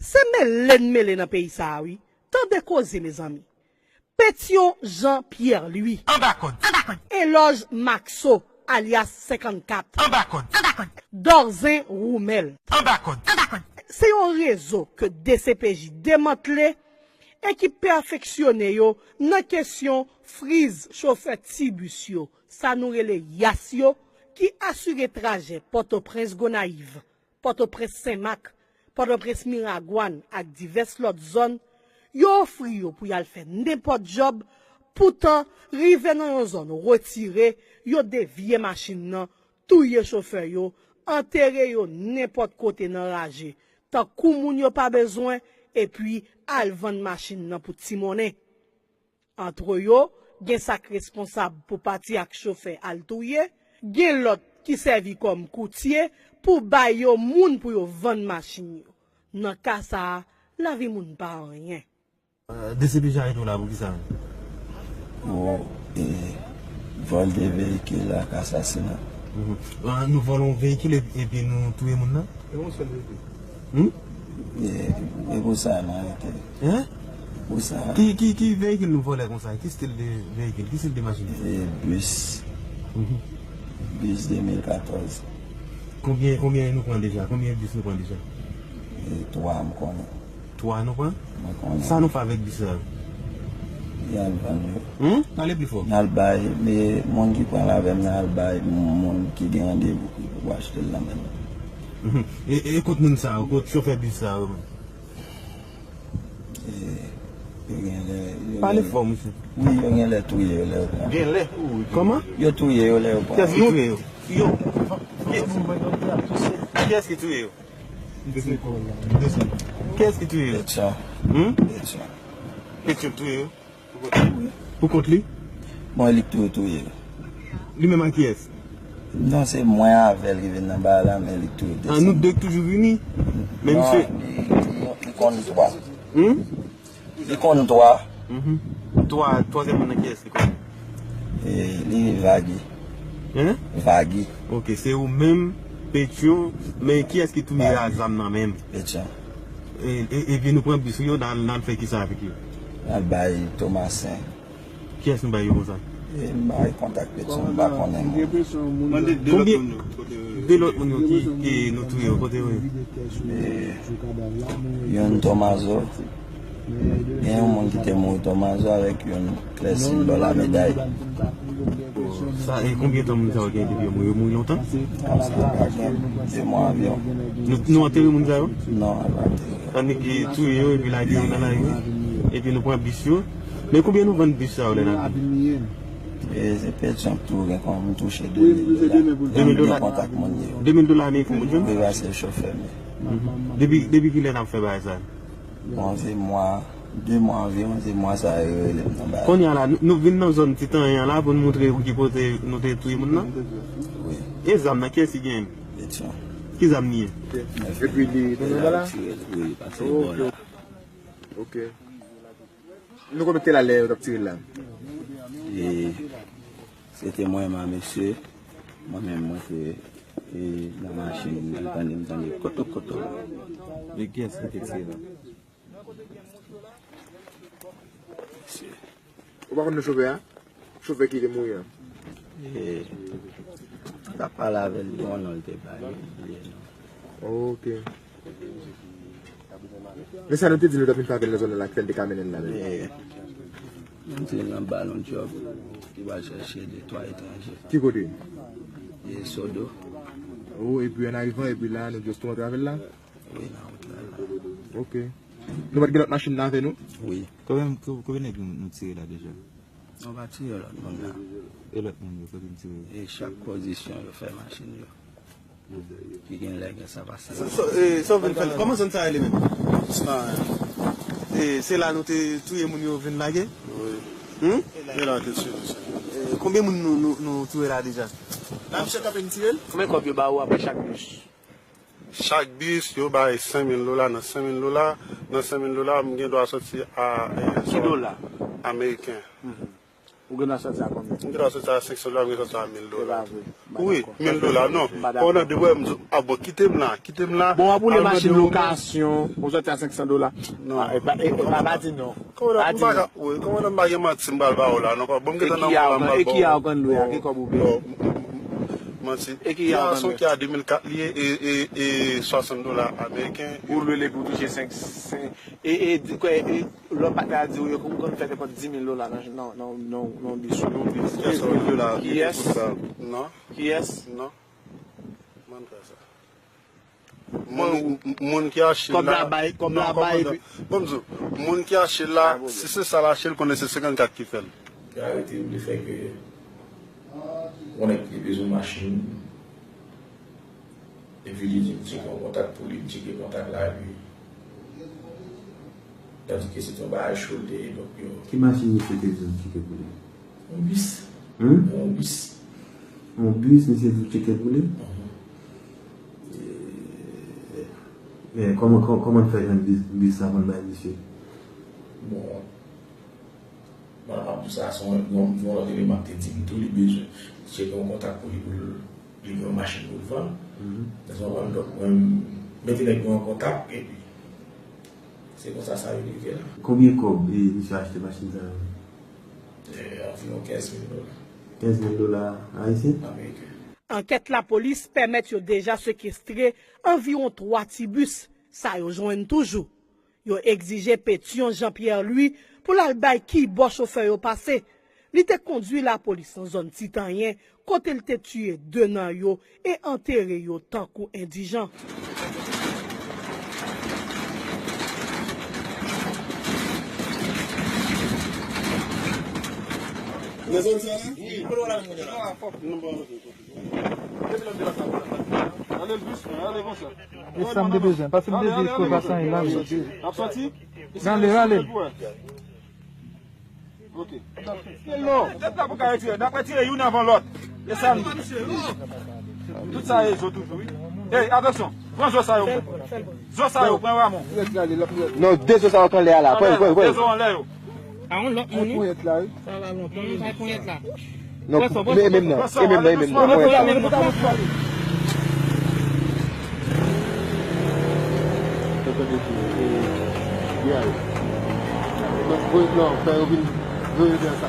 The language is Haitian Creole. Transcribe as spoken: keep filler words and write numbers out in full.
Se mele n mele nan peyi sa a wi. Tande koze mezanmi. Petyon Jean Pierre Louis. Anba kòd. Elòj Maxo alyas senkannkat. Anba kòd. Dòzen Woumèl. Anba kòd. Se yon rezo ke D C P J demantle e ki pèfeksyone yo nan kesyon friz chofè ti bis yo, sa nou rele yas yo, ki asire trajè Pòtoprens Gonayiv, Pòtoprens Senmak, Pòtoprens Miragwàn ak divès lòt zòn, yo ofri yo pou y al fè nenpòt djòb, poutan rive nan yon zòn retire, yo devye machin nan, touye chofè yo, antere yo nenpòt kote nan raje, tankou moun yo pa bezwen, epi al vann machin nan pou ti monnen. Antre yo, gen sa k responsab pou pati ak chofè al touye, gen lòt ki sèvi kòm koutye pou bay yo moun pou yo vann machin yo. Nan ka sa a, lavi moun pa anyen. D C P J arete w la pou kisa? Pou e, vòl de veyikil ak asasina. Nou vòlè yon veyikil epi nou touye moun nan? E yon sèl veyikil. E pou sa nou arete. Pou sa. Ki ki ki veyikil nou vòlè konsa? Ki stil de veyikil? Ki stil de machin? E bis. Bis de mil katòz. Konbyen konbyen nou pran deja? Konbyen bis nou pran deja? E twa m konnen. Twa nou pran? Mwen konnen. Sa nou fè avèk bis sa yo? Y al vann yo. Hmm? Pale pli fò. N al bay, men moun ki pran l avè m nan al bay moun ki gen randevou ki pou achte l nan men l. E, e kot moun sa yo, kot chofè bis sa yo? Yo gen lè. Pale fò, mesye. Wi, yo gen lè touye yo lè yo pran. Gen lè? Kòman? Yo touye yo lè yo pran. Kiyès ki touye yo? Yo. Kiyès ki touye yo? Kiyès ki touye yo? Petyon. Hmm? Petyon. Petyon touye yo? Pou kont li? Bon, e li k tou touye yo. Li menm ak kiyès? Non, se mwen avè l ki vin nan bagay la, men li k tou desann. An nou de k toujou vini? Men misye. Non, li, li, li konn twa. Hmm? Li konn twa. Mhm. Twa, twazyèm moun nan kiyès li konn? E, li Vagi. Hein? Vagi. Ok, se ou menm, Petyon, men kiyès ki touye a zam nan menm? Petyon. E, e, epi nou pran bis yo, n al, n al fè kisa avèk yo? N al bay Tomasen. Kiyès nou bay yo konsa? E m bay kontak Petyon, m pa konnen moun. Mande de lòt Konbyen- moun yo kote yo De lòt moun yo ki, ki nou touye yo, kote yo ye? Youn Tomazo. Gen yon moun ki te mouri Tomazo avèk youn Klèsin bò la meday. Sa, e konbyen tan moun sa yo gen depi yo mouri? Yo mouri lontan? Sa pa gen de mwa anviwon. Nou, nou antere moun sa yo? Non, a pa antere. Annik touye yo epi lage yo nan lari. Epi nou pran bis yo. Men konbyen nou vann bis sa yo lè n al? E se Petyon tou gen kòm m touche de mil dola. De mil dola? Kontak moun yo. De mil dola Ameriken pou jwenn? Wi, paske chofè m ye. Depi, depi kilè n ap fè bagay sa? Bon, se mwa, de mwa anviwon, se mwa sa yo rele m nan bagay. Kounye a la, nou, nou vin nan zòn Ti Tanyen an la pou n montre ou ki kote nou te touye moun nan? Wi. E zam nan, kiyès ki genyen l? Petyon. Ki zam li ye? Epi li nan men la? Wi, li pase bò la. Ok. Nou konekte la lè yo t ap tire l la? E se te mwen menm mesye. Mwen menm mwen te e, nan machin, mwen tande, m tande koto koto. E kiyès ki te tire la? Ou pa konn non chofè a? Chofè ki te mouri a? E, m t ap pale avè l, li gen yon non l te bay, m bliye non. Ok. Men sa nou te di nou t ap vin fè avè l nan zòn nan la ki fè n te ka mennen l la menm. E, m di l n ap ba l yon djòb, li pral chèche de twa etranje. Ki kote? E Sodo. Oh, epi an arivan, epi la, nou just tou antre avè l la? Wi, nan wout la la. Ok. Nou pa t gen lòt machin nan avè nou? Wi. Konbyen konbyen nèg nou nou tire la deja? Nou pa tire lòt moun la. E lòt moun yo, kote n tire yo? E chak pozisyon yo fè machin yo. Ki gen lè gen sa pase. Sa w vin fè l? Kòman zòn sa rele menm? E se la nou te touye moun yo vin lage? Wi. Hmm? Se la te tire. E konbyen moun nou nou nou touye la deja? La misye kanpe n tire l? Konbyen kòb yo ba ou apre chak bis? Chak bis, yo bay senk mil dola. Nan senk mil dola, nan senk mil dola, m gen dwa soti a e, Ki dola? Ameriken. Ou gen dwa sòti a konbyen? M gen dwa sòti a senk san dola, m gen dwa sòti a mil dola. Se pa vre. M pa dakò. Wi, mil dola, non. M pa dakò. Kòman nan de wè, m di, a bon, kite m la, kite m la. Bon, w ap woule machin lokasyon, ou sòti a senk san dola. Non. Ah, e pa, e, e pa, pa di non. Kòman nan, m pa ka, wi, kòman nan m pa gen manti m pral ba w la, non, bon, m gentan nan mwen la, m pral ba w. E ki a w konn lwe a, ki kòb ou peye? Manti. E ki a w konn lwe? Ki a de mil kat li ye, e, e, e swasant dola ameriken. Ou lwe li pou touche senk, senk, e, e, di, kwè, e, Lòt patnè a di w yo, ou konn fè nenpòt dis mil dola nan, nan, nan, nan, nan bis ou. Dis mil dola, kiyès? Non. Kiyès? Non. Mwen fè sa. Moun, moun ki achte l la, kòb la bay, kòb la bay, epi bon, m di w, moun ki achte l la, si se sa l achte l, konnen se senkannkat ki fè l. Yo arete m, li fè ke yon nèg ki te bezwen machin, epi li di m tcheke yon kontak pou li, m tcheke kontak la, epi tandike se te yon bagay cho l te ye, donk yo. Ki machin misye te di w tcheke pou li? Yon bis. Hmm? Yon bis. Yon bis, misye di w tcheke pou li? Mhm. E, men kòman, kò-, kòman w fè jwenn bis, bis sa pou n bay misye? Bon, Bon, apre sa, se yon, yon, yon lòt eleman ki te di m tou, li bezwen tcheke yon kontak pou li, pou li gen yon machin pou l vann. Mhm. Ou konprann? Donk, mwen, m mete nèg yo an kontak, epi se konsa sa yo rive la. Konbyen kòb, e, misye achte machin sa yo? E, anviwon kenz mil dola. Kenz mil dola ayisyen? Ameriken. Ankèt lapolis pèmèt yo deja sekestre anviwon twa ti bis. Sa yo jwenn toujou. Yo egzije Pétion Jean Pierre Louis pou l al bay kibò chofè yo pase. Li te kondwi lapolis nan zòn Titanyen, kote l te tiye de nan yo e antere yo tankou endijan. Nan zòn sa a? Wi. Kote w la menm kounye a la? Rele l dousman, rele konsa. E sa m te bezwen. Pase m te di, fò pase anyen la, wi. N ap sòti? Rale, rale. Ok. Non, tèt la pou ka retire. N ap retire youn anvan lòt. E sa m di. Tout sa e zo toujou, wi. Ey, atansyon. Pran zo sa yo. Zo sa yo, pran Ramon. Non, de zo sa yo k anlè a la. Pran, pran, pran. De zo anlè yo. A yon lòt moun, wi. Ponyèt la, wi. Sa la lontan, wi, sa ponyèt la. Non, e menm nan, e menm nan, e menm nan. Ponyèt la. Non, fè yo vin, fè yo vin sa.